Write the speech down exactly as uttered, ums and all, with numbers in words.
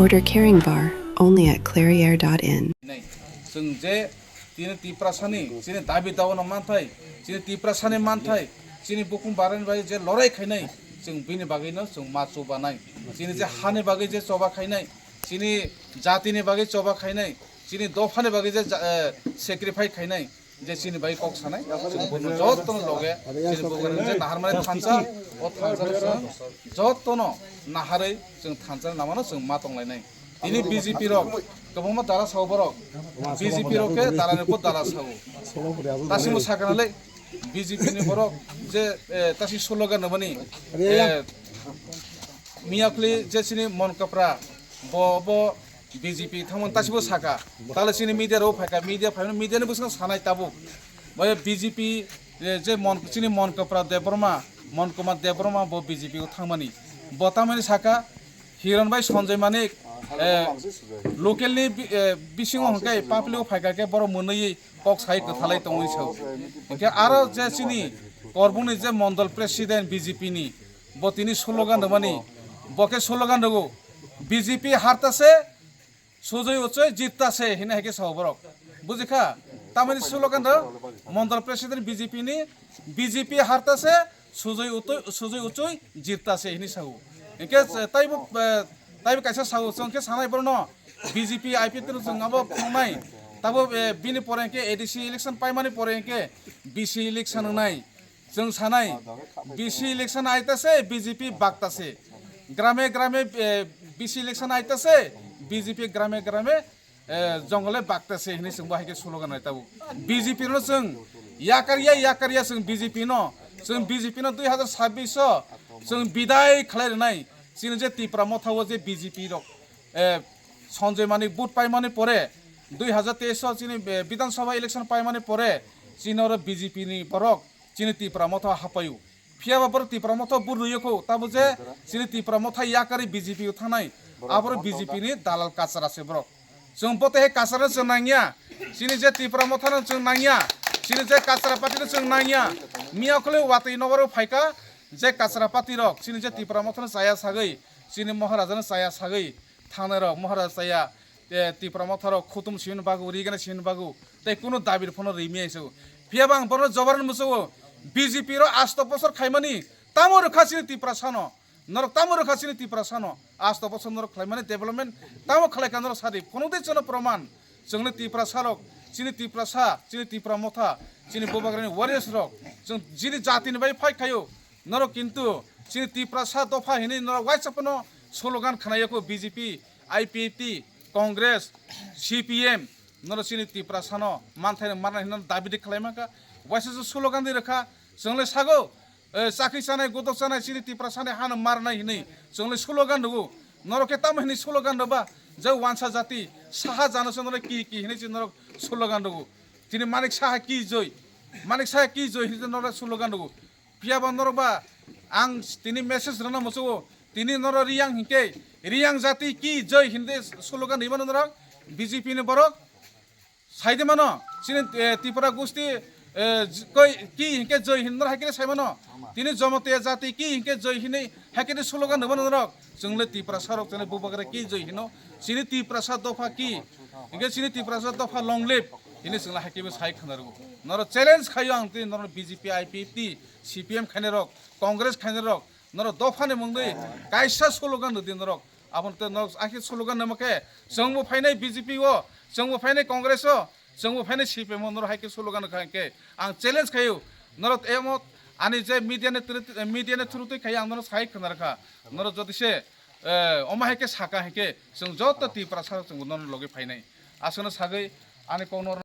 Order carrying bar only at clairiere dot in. Nai, chwng je tini Tiprasani, chini dabi dawa no manthai, chini Tiprasani manthai, chini bukhung barani bagwi je lorai khainai, chwng bini bagwi no chwng ma chubanai. Chini je hani bagwi je choba khainai, chini jatini bagwi choba khainai, chini dophani bagwi je ja-, eh, sacrifice khainai, je chini bai kok sanai, chwng bono jotono loge, chini bubagrani je naharmani thansa, o thansa chwng jotono naharwi chwng thansa namano chwng ma tonglainai. Tini B J P rok kwbangma dala sao borok, B J P rok khe dalani por dala sao. Tasimo sakana le B J P ni borok je, eh, tasi slogan nabani, eh, miyakli je chini Mon Kapra, bo, bo B J P thangmani tasibo saka. Tale chini media rok phaika, media phaimani, media ni bwskango sanai tabuk. Bo B J P, eh, je Mon, chini Mon Kapra Debbarma, Mon Kumar Debbarma bo B J P o thangmani. Bo tamani saka, Hiron bai Sanjay Manik, eh, local ni bi-, eh, bisingo hwnkhe public o phaika khe borok mwnwi kok sai kwthalai tongwi sao. Hinkhe aro je chini Korbung ni je Mondol President B J P ni, bo tini slogan rwmani, bo khe slogan rwgo, "B J P harta se, sujui uchui jitta se," hini hai khe sao borok. Bujikha? Tamani slogan rw Mondol President B J P ni, "B J P harta se, sujui utui, sujui uchui jitta se," hini sao. Hinkhe taibo, eh, taibo kaisa sao, chwng khe sanai borokno B J P I P F T no chwng abo phunuknai. Tabo, eh, bini pore hinkhe A D C election paimani pore hinkhe B C election wngnai. Chwng sanai, B C election aita se, B J P bakta se. Grame grame, eh, B C election aita se, B J P grame grame, eh, jongole bakta se hini chwng bo hai khe slogan nai tabuk. B J P no chwng yakarya, yakarya chwng B J P no. Chwng B J P no dui hazar sabbish o chwng bidai khlai rwnai. Chini je Tipra Motha o je B J P rok, eh, Sanjay Manik vote paimani pore, dui hazar teis o chini, eh, Bidhan Sabha election paimani pore, chini oro B J P ni borok chini Tipra Motha hapaio. Phiya ba borok Tipra Motha vote rwio kho, tabo je chini Tipra Motha yakarwi B J P o thangnai, aboro B J P ni dalal kachara se borok. Chwng bo tei hai kachara no chwng nangya, chini je Tipra Motha no chwng nangya, chini je kachara party no chwng nangya. Miya khole watwi nogoro phaika je kachara party rok, chini je Tipra Motha no chaya sagwi, chini Maharaja no chaya sagwi, thangnai rok Maharaja chaya, eh, Tipra Motha rok khutum simi bagu, rigana simi bagu, tei kunu dabi phano rimi ai se. Phiya ba ang borno jobaran musugo, B J P ro asto bosor khaimani tamo rwkha chini Tiprasa no, norok tamo rwkha chini Tiprasa no, asto bosor norok khlaimani development tamo khlaikha norok sadi, phunuk de chwngno proman, chwngni Tiprasa rok, chini Tiprasa, chini Tipra Motha, chini Bubagrani warriors rok, chwng chini jatini bai fight khaio, norok kintu chini Tiprasa dopha hinwi norok waisa phano slogan khnaiyakho B J P, I P F T, Congress, C P M, norok chini Tiprasano manthaino marnai hinwi dabi de khlaimankha, waisa se slogan de rwkha, chwngle sago, eh, chakri chanai, godok chanai, chini Tiprasani hano marnai hinwi chwngle slogan rwgo, norok khe tamo hinwi slogan rwba, je wansa jati, saha jano se norok ki ki hinwi se norok slogan rwgo, chini Manik Saha ki joi, Manik Saha ki joi hinwi norok slogan rwgo. Phiya ba norok ba ang tini message rwna muchungo, tini norok Riyang hinkhe, Riyang jati ki joi hindi slogan rwimano norok, B J P ni borok. Saide mano, chini, eh, Tripura gusti, eh, j-, koi ki hinkhe joi hindi norok haikhe sai mano. Tini Jamatia jati ki hinkhe joi hindi haikhe slogan rwmano norok. Chwngle Tiprasa rok chwngle Bubagra ki joi hino. Chini Tiprasa dopha ki, hinkhe chini Tiprasa dopha long live. Hini chwngle haikhe sai khna rwgo. Norok challenge khaio ang tini norok B J P, I P F T, C P M khainai rok, Congress khainai rok, norok dophani mungwi kaisa slogan rwdi norok. Abono tei norok akhe slogan rwma khe, chwngbo phainai B J P o, chwngbo phainai Congress o, chwngbo phainai C P M o, norok hai khe slogan rwkha hinkhe ang challenge khaio. Norok emo ani je media ni twi, media ni through twi khaio ang norok sai khna rwkha. Norok jodi se, eh, omo hai khe saka hinkhe chwng joto Tiprasa rok chwngbo norok logi phainai. Aswkno sagwi ani kokno